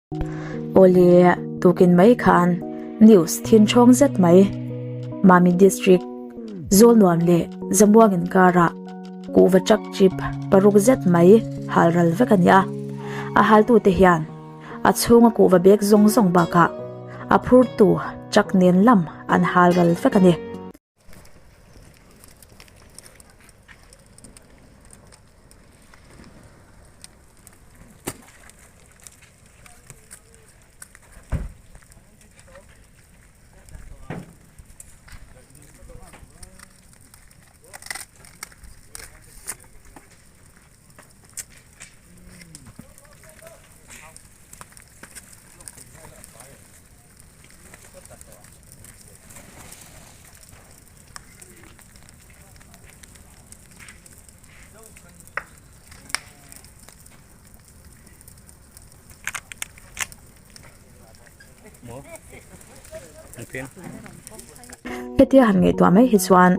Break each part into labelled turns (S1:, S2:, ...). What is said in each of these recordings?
S1: Awle, tukin mai khan news thin thawng zet mai Mami District Zawlnuam leh Zamuang inkarah kuhva truck jeep paruk zet mai hal ral vek a ni a. A haltute hian a chhunga kuhva bag zawng zawng bakah a phurtu truck nen lam an hal ral vek a ni. Hetia han ngaihtuah mai hi chuan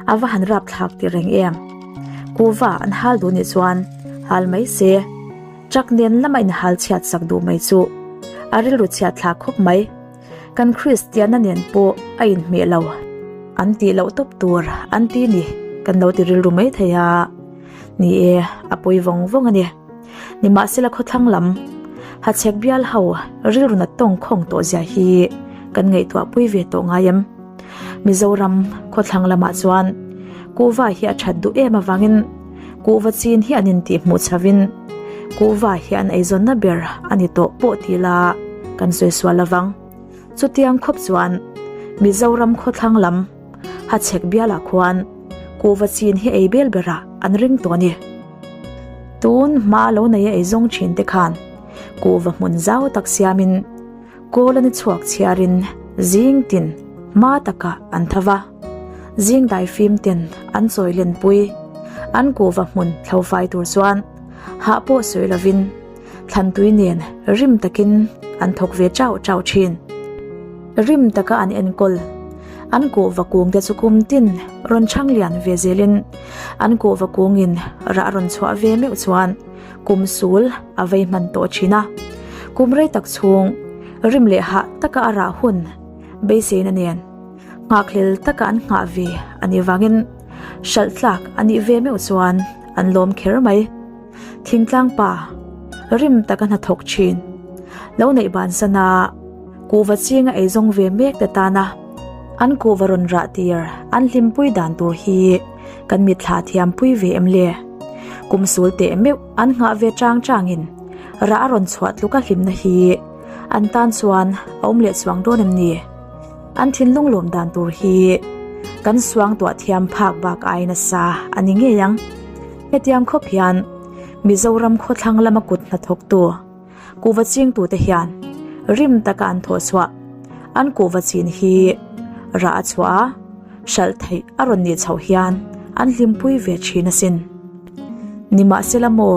S1: a va han rap thlak tih reng em. Kuhva an hal duh nih chuan hal mai se. Truck nen lama inhal chhiat sak duh mai chu a rilru chhiat thlak khawp mai. Kan Kristianna nen pawh a inhmeh lo. An tih loh tawp tur an ti ni kan lo ti rilru mai thei a. Ni e, a pawi vawng vawng a ni. Nimahsela khawthlang lam hachhek bial ho rilru nat tawng khawng tawh zia hi kan ngaihtuah pui ve tawh ngai em? Mizoram khawthlang lamah chuan kuhva hi a that duh em avangin kuhva chin hi an intih hmuh chhovin kuhva hi an eizawnna ber a ni tawh pawh ti la kan sawi sual lovang. Chutiang khawp chuan Mizoram khawthlang lam hachhek bialah khuan kuhva chin hi ei bel berah an ring tawh a ni. Tun hma lo neia eizawng thin te khan kuhva hmun zau tak siamin Kawl an i chhuak chhiarin zing tin hma takah an tho va, zing daifim ten an chawi lenpui. An kuhva hmun thlo fai tur chuan hah pawh sawi lovin thlantui nen rim takin an thawk ve chau chau thin. Rim taka an enkawl an kuhva kung te chu kum tin rawn chhang lian ve zelin an kuhva kungin rah rawn chhuah ve meuh chuan Kum sul a vei hman tawh thin a, kum rei tak chhung rim leh hah taka a rah hun beiseina nen nghakhlel taka an nghah ve a nih vangin hralh tlak a nih ve meuh chuan an lawm kher mai. Thingtlang pa rim taka hnathawk thin lo neih bansan a kuhva chinga eizawng ve mek te tana an kuhva rawn rah tir an hlimpui dan tur hi Kan mitthla thiampui ve em le? Kum sul teh meuh an nghah ve chang changin rah a rawn chhuah tluka hlimna hi an tan chuan a awm leh chuang dawn em ni? An thinlung lawm dan tur hi kan suangtuah thiam phak bak ai nasa a ni ngei ang. Hetiang khawp hian Mizoram khawthlang lama kut hnathawktu Kuhva chingtute hian rim taka an thawh chhuah an kuhva chin hi rah a chhuah a, hralh theih a rawn nih chhoh hian an hlimpui ve thin asin. Nimahsela maw,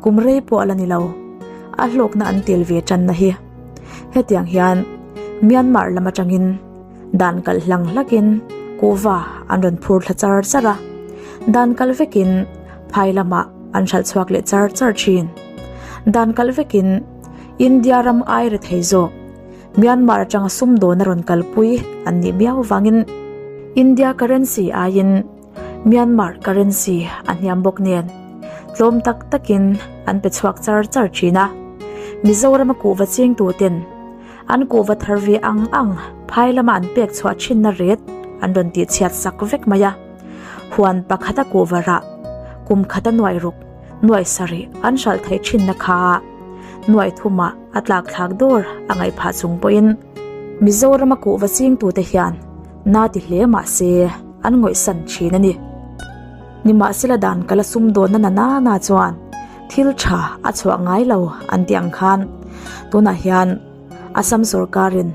S1: kum rei pawh a la ni lo, a hlawkna an tel ve tanna hi. Hetiang hian Myanmar lam atangin dan kalh hlang hlakin kuhva an rawn phur thla char char a, dan kalh vekin phai lamah an hralh chhuak leh char char thin. Dan kalh vekin India ram ai ri thei zawk Myanmar atanga sumdawn a rawn kalpui an nih miau vangin India currency aiin Myanmar currency a hniam bawk nen tlawm tak takin an pe chhuak char char thin a. Mizorama kuhva chingtu ten an kuhva thar ve ang ang phai lama an pek chhuah thinna ret an rawn tihchhiat sak vek mai a. Huan pakhata kuhva rah kum khata nuai ruk nuai sarih an hralh theih thinna kha nuai thumah a tlak thlak dawr a ngaih phah chung pawhin Mizorama kuhva chingtute hian na ti hle mah se an ngawihsan thin a ni. Nimahsela dan kala sumdawnna na na na chuan thil tha a chhuah ngai lo an tih ang khan tunah hian Assam sorkarin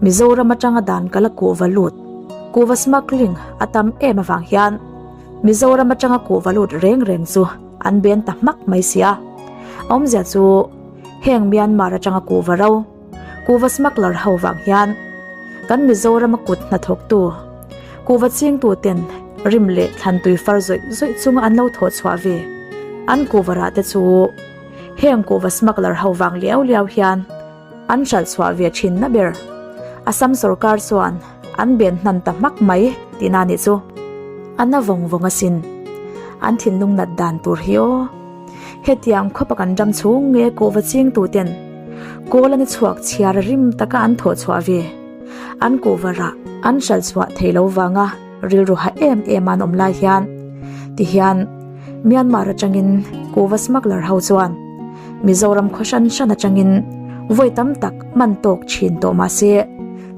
S1: Mizoram atanga dan kala kuhva lut, kuhva smuggling a tam em avang hian Mizoram atanga kuhva lut reng reng chu an ben ta hmak mai si a. Awmzia chu heng Myanmar atanga kuhva ro, kuhva smuggler ho vang hian kan Mizorama kut hnathawktu, kuhva chingtu ten rim leh thlantui far zawih zawih chunga an lo thawh chhuah ve an kuhva rah te chu heng kuhva smuggler ho vang liau liau hian. An hralh chhuah ve thin na ber. Assam sorkar chuan an ben hnan ta hmak mai tihna nih chu. A na vawng vawng asin. An thinlung nat dan tur hi aw. Hetiang khawpa kan ram chhung nge kuhva ching tuten kawl an i chhuak chhiar rim taka an thawh chhuah ve. An kuhva rah an hralh chhuah thei lo vanga rilru ha em em an awm lai hian tihian Myanmar atangin kuhva smuggler ho chuan Mizoram khaw hran hran atangin vawi tam tak man tawk thin tawh mah se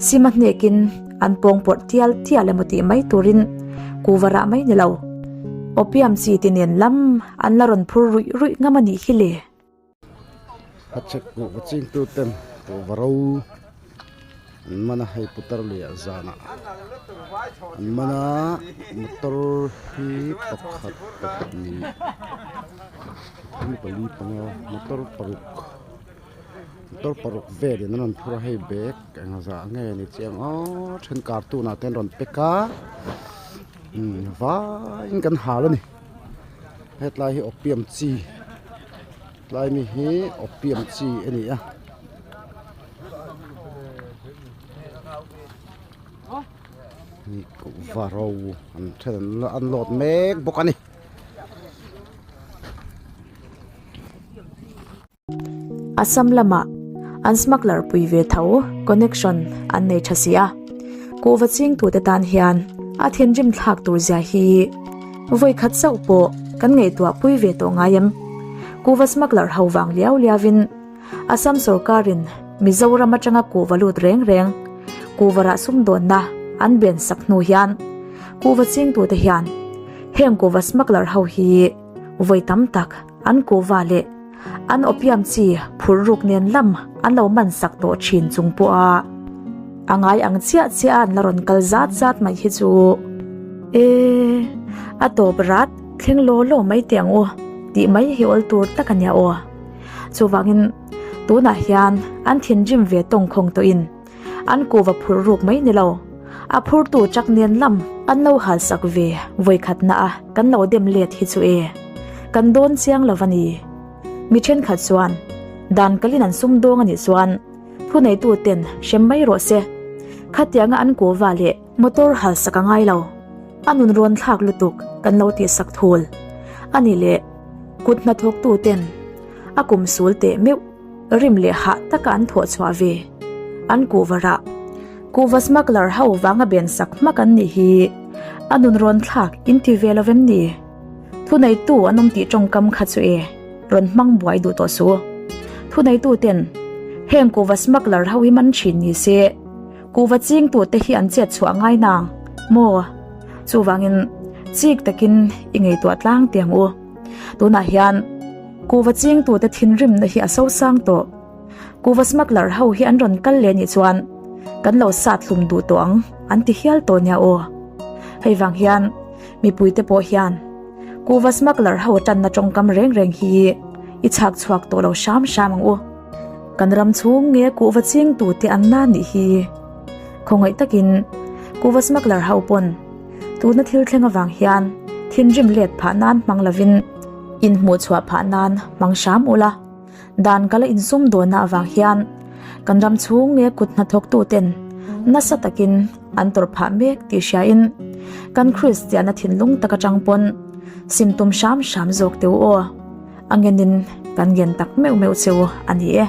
S1: sima hnekin an pawng pawrh tial tial emaw tih mai turin kuhva rah mai ni lo. Opium chi ti nen lam an la rawn phur ruih ruih ngam a nih hi le.
S2: A chek kuhva chingtu ten kuhva ro an man a, hei putar leh zanah an man a, motor hi pakhat pahnih pathum pali panga motor paruk motor paruk velin an rawn phur a, hei bag eng zah nge ni chiang aw then cartoon ah te an rawn pack a umm vaiin kan hal a ni hetlai hi opium chi tlai mi hi opium chi a ni a. Kuhva ro an then an load mek bawk a ni.
S1: Assam lamah an smuggler pui ve tho connection an nei tha si a, kuhva chingtute tan hian a thinrim thlak tur zia hi vawi khat chauh pawh kan ngaihtuah pui ve tawh ngai em? Kuhva smuggler ho vang liau liauin Assam sorkarin Mizoram atanga kuhva lut reng reng kuhva rah sumdawnna an ben sak hnu hian kuhva chingtute hian heng kuhva smuggler ho hi vawi tam tak an kuhva leh an opium chi phur ruk nen lam an lo man sak tawh thin chung pawh a a ngai ang chiah chiah a an la rawn kal zat zat mai hi chu e a tawp rat thleng law law mai teh ang u tih mai hi awl tur tak a nia aw chuvangin tunah hian an thinrim ve tawngkhawng tawhin An kuva phur ruk mai ni lo, a phurtu chak nen lam an lo hal sak ve vawikhatna a kan lo dem let hi chu e, kan dawn chiang lo a ni. Mi thenkhat chuan dan kalin an sum dawng a nih chuan thuneitu ten hrem mai rawh se, khatianga an kuva leh motor hal sak a ngai lo, a nun rawn thlak lutuk kan lo tih sak thul a ni leh kut hnathawktu ten a kum sul teh meuh. Rim leh hah taka an thawh chhuah ve. An kuhva rah. Kuhva smuggler ho vanga ben sak hmak an nih hi. A nun rawn thlak in ti ve lo vem ni? Thuneitu an awm tih tawngkam kha chu e, rawn hmang buai duh tawh su. Thuneitu ten heng kuhva smuggler ho hi man thin ni se, kuhva chingtu te hi an chet chhuah ngai nang maw? Chuvangin chik takin i ngaihtuah tlang tiang u. Tunah hian kuhva chingtute thinrimna hi a sosang tawh. Kuhva smuggler ho hi an rawn kal leh nih chuan kan lo sat hlum duh tawh ang an ti hial tawh nia aw. Hei vang hian mipuite pawh hian kuhva smuggler ho tanna tawngkam reng reng hi i chhak chhuak tawh lo hram hram ang u. Kan ram chhung nge kuhva chingtute an na nih hi khawngaih takin kuhva smuggler ho pawn Tuna thil thleng avang hian thinrim let phah nan hmang lovin inhmuh chhuah phah nan hmang hram ula, dan kala insum dawnna avang hian kan ram chhung nge kut hnathawktu ten nasa takin an tawrh phah mek tih hriain kan Kristianna thinlung tak atang pawn sim tum hram hram zawk teu aw, a ngenin kan ngen tak meuh meuh cheu a ni e.